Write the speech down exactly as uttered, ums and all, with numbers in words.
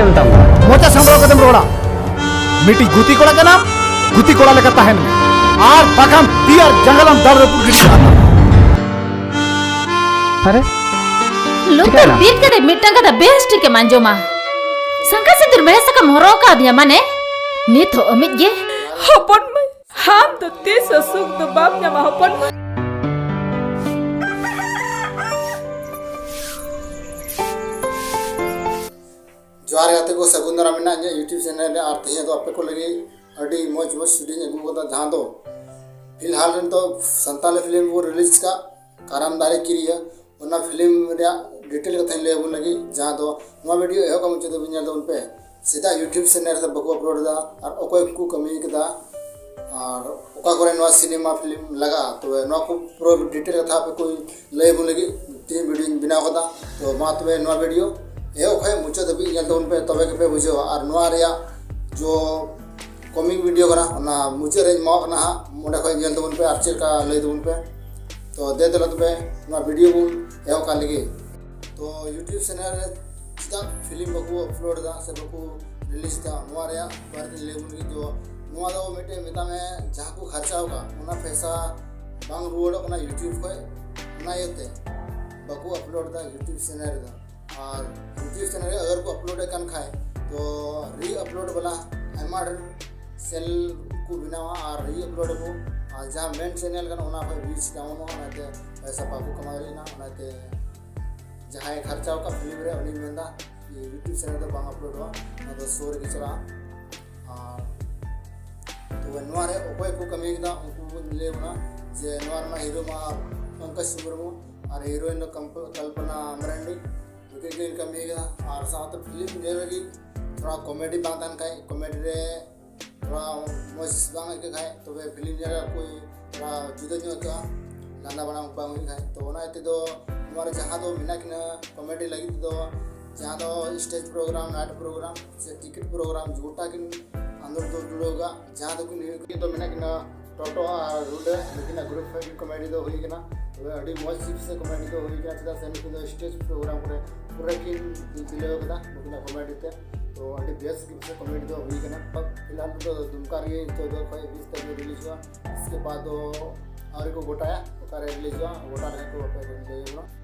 ᱢᱮᱛᱟᱢ ᱠᱟᱱᱟ᱾ ᱢᱚᱪᱟ ᱥᱟᱢᱵᱲᱟᱣ ᱠᱟᱛᱮᱢ ᱨᱚᱲᱟ᱾ ᱢᱤᱫᱴᱤᱡ ᱜᱩᱛᱤ ᱠᱚᱲᱟ ᱠᱟᱱᱟᱢ, ᱜᱩᱛᱤ ᱠᱚᱲᱟ ᱞᱮᱠᱟ ᱛᱟᱦᱮᱱ ᱢᱮ, ᱟᱨ ᱵᱟᱠᱷᱟᱱ ᱛᱤ ᱟᱨ ᱡᱟᱸᱜᱟ ᱞᱟᱝ ᱫᱟᱞ ᱨᱟᱹᱯᱩᱫ ᱜᱤᱰᱤ ᱠᱟᱜᱼᱟ᱾ ᱟᱨᱮ, ᱞᱩᱛᱩᱨ ᱪᱤᱠᱟᱹᱭᱮᱱᱟ? ᱵᱤᱫ ᱠᱟᱛᱮ ᱢᱤᱫᱴᱟᱝ ᱠᱟᱛᱷᱟ ᱵᱮᱥ ᱴᱷᱤᱠᱮᱢ ᱟᱸᱡᱚᱢᱟ᱾ ᱥᱟᱝᱠᱟ ᱥᱤᱸᱫᱩᱨ ᱢᱮᱲᱦᱮᱫ ᱥᱟᱠᱟᱢ ᱦᱚᱨᱚᱜ ᱟᱠᱟᱫᱤᱧᱟ ᱢᱟᱱᱮ, ᱱᱤᱛ ᱦᱚᱸ ᱟᱹᱢᱤᱡ ᱜᱮ᱾ ᱦᱚᱯᱚᱱ ᱢᱟᱹᱭ, ᱟᱢ ᱫᱚ ᱛᱤᱥ ᱦᱚᱸ ᱥᱩᱠ ᱫᱚ ᱵᱟᱢ ᱧᱟᱢᱟ ᱦᱚᱯᱚᱱ ᱢᱟᱹᱭ᱾ ᱡᱚᱦᱟᱨ ᱜᱟᱛᱮ ᱠᱚ, ᱥᱟᱹᱜᱩᱱ ᱫᱟᱨᱟᱢ ᱢᱮᱱᱟᱜᱼᱟ ᱤᱧᱟᱹᱜ YouTube channel ᱨᱮ᱾ ᱟᱨ ᱛᱮᱦᱮᱧ ᱫᱚ ᱟᱯᱮ ᱠᱚ ᱞᱟᱹᱜᱤᱫ ᱟᱹᱰᱤ ᱢᱚᱡᱽ ᱢᱚᱡᱽ ᱥᱮᱨᱮᱧ ᱟᱹᱜᱩ ᱠᱟᱫᱟ, ᱡᱟᱦᱟᱸ ᱫᱚ ᱯᱷᱤᱞᱦᱟᱞ ᱨᱮ ᱱᱤᱛᱚᱜ ᱥᱟᱱᱛᱟᱲᱤ ᱯᱷᱤᱞᱢ ᱠᱚ ᱨᱤᱞᱤᱡᱽ ᱠᱟᱜ, ᱠᱟᱨᱟᱢ ᱫᱟᱨᱮ ᱠᱤᱨᱤᱭᱟᱹ, ᱚᱱᱟ ᱯᱷᱤᱞᱢ ᱨᱮᱭᱟᱜ ᱰᱤᱴᱮᱞ ᱠᱟᱛᱷᱟᱧ ᱞᱟᱹᱭ ᱟᱵᱚᱱ ᱞᱟᱹᱜᱤᱫ, ᱡᱟᱦᱟᱸ ᱫᱚ ᱱᱚᱣᱟ ᱵᱷᱤᱰᱤᱭᱳ ᱮᱦᱚᱵ ᱠᱷᱚᱱ ᱢᱩᱪᱟᱹᱫ ᱫᱷᱟᱹᱵᱤᱡ ᱧᱮᱞ ᱛᱟᱵᱚᱱ ᱯᱮ᱾ ᱪᱮᱫᱟᱜ YouTube ᱪᱮᱱᱮᱞ ᱨᱮ ᱵᱟᱠᱚ ᱟᱯᱞᱳᱰ ᱮᱫᱟ ᱟᱨ ᱚᱠᱚᱭ ᱠᱚ ᱠᱟᱹᱢᱤ ᱠᱟᱫᱟ, ᱟᱨ ᱚᱠᱟ ᱠᱚᱨᱮ ᱱᱚᱣᱟ ᱥᱤᱱᱮᱢᱟ ᱯᱷᱤᱞᱢ ᱞᱟᱜᱟᱜᱼᱟ, ᱛᱚᱵᱮ ᱱᱚᱣᱟ ᱠᱚ ᱯᱩᱨᱟᱹ ᱰᱤᱴᱮᱞ ᱠᱟᱛᱷᱟ ᱟᱯᱮ ᱠᱚ ᱞᱟᱹᱭ ᱟᱵᱚᱱ ᱞᱟᱹᱜᱤᱫ ᱛᱮᱦᱮᱧ ᱵᱷᱤᱰᱤᱭᱳᱧ ᱵᱮᱱᱟᱣ ᱠᱟᱫᱟ᱾ ᱛᱚ ᱢᱟ ᱛᱚᱵᱮ ᱱᱚᱣᱟ ᱵᱷᱤᱰᱤᱭᱳ ᱮᱦᱚᱵ ᱠᱷᱚᱱ ᱢᱩᱪᱟᱹᱫ ᱫᱷᱟᱹᱵᱤᱡ ᱧᱮᱞ ᱛᱟᱵᱚᱱ ᱯᱮ, ᱛᱚᱵᱮ ᱜᱮᱯᱮ ᱵᱩᱡᱷᱟᱹᱣᱟ᱾ ᱟᱨ ᱱᱚᱣᱟ ᱨᱮᱭᱟᱜ ᱡᱚ ᱠᱚᱢᱤᱝ ᱵᱷᱤᱰᱤᱭᱳ ᱠᱟᱱᱟ, ᱚᱱᱟ ᱢᱩᱪᱟᱹᱫ ᱨᱮᱧ ᱮᱢᱟᱣᱟᱜ ᱠᱟᱱᱟ ᱦᱟᱸᱜ, ᱚᱸᱰᱮ ᱠᱷᱚᱱ ᱧᱮᱞ ᱛᱟᱵᱚᱱ ᱯᱮ ᱟᱨ ᱪᱮᱫ ᱞᱮᱠᱟ ᱞᱟᱹᱭ ᱛᱟᱵᱚᱱ ᱯᱮ᱾ ᱛᱚ ᱫᱮ ᱫᱮᱞᱟ ᱛᱚᱵᱮ ᱱᱚᱣᱟ ᱵᱷᱤᱰᱤᱭᱳ ᱵᱚᱱ ᱮᱦᱚᱵ ᱠᱟᱜ ᱞᱮᱜᱮ᱾ ᱛᱚ YouTube ᱪᱮᱱᱮᱞ ᱨᱮ ᱪᱮᱫᱟᱜ ᱯᱷᱤᱞᱢ ᱵᱟᱠᱚ ᱟᱯᱞᱳᱰ ᱮᱫᱟ ᱥᱮ ᱵᱟᱠᱚ ᱨᱤᱞᱤᱡᱽ ᱮᱫᱟ, ᱱᱚᱣᱟ ᱨᱮᱭᱟᱜ ᱵᱟᱨᱮ ᱛᱮᱧ ᱞᱟᱹᱭ ᱟᱵᱚᱱ ᱞᱟᱹᱜᱤᱫ᱾ ᱛᱚ ᱱᱚᱣᱟ ᱫᱚ ᱢᱤᱫᱴᱮᱱ ᱢᱮᱛᱟᱜ ᱢᱮ ᱡᱟᱦᱟᱸ ᱠᱚ ᱠᱷᱚᱨᱪᱟ ᱟᱠᱟᱫ, ᱚᱱᱟ ᱯᱚᱭᱥᱟ ᱵᱟᱝ ᱨᱩᱣᱟᱹᱲᱚᱜ ᱠᱟᱱᱟ YouTube ᱠᱷᱚᱱ, ᱚᱱᱟ ᱤᱭᱟᱹᱛᱮ ᱵᱟᱠᱚ ᱟᱯᱞᱳᱰ ᱮᱫᱟ YouTube ᱪᱮᱱᱮᱞ ᱨᱮᱫᱚ᱾ ᱟᱨ YouTube ᱪᱮᱱᱮᱞ ᱨᱮ ᱟᱜᱟᱨ ᱠᱚ ᱟᱯᱞᱳᱰ ᱮᱫ ᱠᱟᱱ ᱠᱷᱟᱡ, ᱛᱚ ᱨᱤ ᱟᱯᱞᱳᱰ ᱵᱟᱞᱟ ᱟᱭᱢᱟ ᱰᱷᱮᱨ ᱥᱮᱞ ᱠᱚ ᱵᱮᱱᱟᱣᱟ ᱟᱨ ᱨᱤ ᱟᱯᱞᱳᱰ ᱟᱠᱚ᱾ ᱟᱨ ᱡᱟᱦᱟᱸ ᱢᱮᱱ ᱪᱮᱱᱮᱞ ᱠᱟᱱᱟ, ᱚᱱᱟ ᱠᱷᱚᱱ ᱵᱷᱤᱭᱩᱡᱽ ᱰᱟᱣᱩᱱᱚᱜᱼᱟ, ᱚᱱᱟᱛᱮ ᱯᱚᱭᱥᱟ ᱵᱟᱠᱚ ᱠᱟᱢᱟᱣ ᱫᱟᱲᱮᱭᱟᱜᱼᱟ᱾ ᱚᱱᱟᱛᱮ ᱡᱟᱦᱟᱸᱭ ᱠᱷᱚᱨᱪᱟ ᱟᱠᱟᱫ ᱯᱷᱤᱞᱢ ᱨᱮ, ᱩᱱᱤᱧ ᱢᱮᱱᱫᱟ YouTube ᱪᱮᱱᱮᱞ ᱫᱚ ᱵᱟᱝ ᱟᱯᱞᱳᱰᱚᱜᱼᱟ, ᱚᱱᱟ ᱫᱚ ᱥᱳ ᱨᱮᱜᱮ ᱪᱟᱞᱟᱜᱼᱟ᱾ ᱟᱨ ᱛᱚᱵᱮ ᱱᱚᱣᱟ ᱨᱮ ᱚᱠᱚᱭ ᱠᱚ ᱠᱟᱹᱢᱤ ᱠᱮᱫᱟ, ᱩᱱᱠᱩ ᱵᱚᱱ ᱞᱟᱹᱭ ᱵᱚᱱᱟ ᱡᱮ ᱱᱚᱣᱟ ᱨᱮᱱᱟᱜ ᱦᱤᱨᱳ ᱢᱟ ᱯᱚᱝᱠᱚᱡᱽ ᱢᱩᱨᱢᱩ ᱟᱨ ᱦᱤᱨᱳᱭᱤᱱ ᱫᱚ ᱠᱚᱢᱯ-, ᱠᱚᱞᱯᱚᱱᱟ ᱢᱟᱨᱟᱱᱰᱤ᱾ ᱱᱩᱠᱤᱱ ᱠᱤᱱ ᱠᱟᱹᱢᱤ ᱠᱮᱫᱟ᱾ ᱟᱨ ᱥᱟᱶᱛᱮ ᱯᱷᱤᱞᱢ ᱧᱮᱞ ᱞᱟᱹᱜᱤᱫ ᱛᱷᱚᱲᱟ ᱠᱚᱢᱮᱰᱤ ᱵᱟᱝ ᱛᱟᱦᱮᱱ ᱠᱷᱟᱡ, ᱠᱚᱢᱮᱰᱤ ᱨᱮ ᱛᱷᱚᱲᱟ ᱢᱚᱡᱽ ᱵᱟᱝ ᱟᱹᱭᱠᱟᱹᱜ ᱠᱷᱟᱡ, ᱛᱚᱵᱮ ᱯᱷᱤᱞᱢ ᱧᱮᱞ ᱨᱮ ᱚᱠᱚᱭ ᱛᱷᱚᱲᱟ ᱡᱩᱫᱟᱹ ᱧᱚᱜ ᱟᱹᱭᱠᱟᱹᱜᱼᱟ, ᱞᱟᱸᱫᱟ ᱵᱟᱲᱟ ᱵᱟᱝ ᱦᱩᱭᱩᱜ ᱠᱷᱟᱡ᱾ ᱛᱚ ᱚᱱᱟ ᱤᱭᱟᱹᱛᱮ ᱫᱚ ᱱᱚᱣᱟ ᱨᱮ ᱡᱟᱦᱟᱸ ᱫᱚ ᱢᱮᱱᱟᱜ ᱠᱤᱱᱟ ᱠᱚᱢᱮᱰᱤ ᱞᱟᱹᱜᱤᱫ ᱛᱮᱫᱚ, ᱡᱟᱦᱟᱸ ᱫᱚ ᱥᱴᱮᱡᱽ ᱯᱨᱳᱜᱨᱟᱢ, ᱱᱟᱭᱤᱴ ᱯᱨᱳᱜᱨᱟᱢ ᱥᱮ ᱴᱤᱠᱤᱴ ᱯᱨᱳᱜᱨᱟᱢ, ᱜᱚᱴᱟ ᱠᱤᱱ ᱟᱸᱫᱳᱲ ᱫᱚ ᱫᱩᱲᱩᱵ ᱠᱟᱜ, ᱡᱟᱦᱟᱸ ᱫᱚᱠᱤᱱ ᱦᱩᱭᱩᱜ ᱠᱤᱱ ᱫᱚ ᱢᱮᱱᱟᱜ ᱠᱤᱱᱟ ᱴᱳᱴᱳ ᱟᱨ ᱨᱩᱰᱟᱹ ᱱᱩᱠᱤᱱᱟᱜ ᱜᱨᱩᱯ ᱯᱷᱟᱭᱤᱵᱷ ᱠᱚᱢᱮᱰᱤ ᱫᱚ ᱦᱩᱭ ᱠᱟᱱᱟ᱾ ᱛᱚᱵᱮ ᱟᱹᱰᱤ ᱢᱚᱡᱽ ᱥᱤᱯ ᱥᱮ ᱠᱚᱢᱮᱰᱤ ᱫᱚ ᱦᱩᱭ ᱠᱟᱱᱟ, ᱪᱮᱫᱟᱜ ᱥᱮ ᱱᱩᱠᱤᱱ ᱫᱚ ᱥᱴᱮᱡᱽ ᱯᱨᱳᱜᱨᱟᱢ ᱠᱚᱨᱮ ᱯᱩᱨᱟᱹ ᱠᱤᱱ ᱫᱤᱞ ᱫᱤᱞᱟᱹᱣ ᱠᱟᱫᱟ ᱱᱩᱠᱤᱱᱟᱜ ᱠᱚᱢᱮᱰᱤ ᱛᱮ᱾ ᱛᱚ ᱟᱹᱰᱤ ᱵᱮᱥ ᱥᱤᱯ ᱥᱮ ᱠᱚᱢᱮᱰᱤ ᱫᱚ ᱦᱩᱭ ᱠᱟᱱᱟ᱾ ᱯᱷᱤᱞᱦᱟᱞ ᱫᱚ ᱫᱩᱢᱠᱟ ᱨᱮᱜᱮ ᱪᱳᱫᱽᱫᱚ ᱠᱷᱚᱱ ᱵᱤᱥ ᱛᱟᱹᱨᱤᱠᱷ ᱨᱤᱞᱤᱡᱚᱜᱼᱟ᱾ ᱤᱥᱠᱮ ᱵᱟᱫ ᱫᱚ ᱟᱹᱣᱨᱤ ᱠᱚ ᱜᱚᱴᱟᱭᱟ ᱚᱠᱟᱨᱮ ᱨᱤᱞᱤᱡᱚᱜᱼᱟ, ᱜᱚᱴᱟ ᱞᱮᱠᱷᱟᱱ ᱠᱚ ᱟᱯᱮ ᱠᱚ ᱞᱟᱹᱭ ᱟᱵᱚᱱᱟ᱾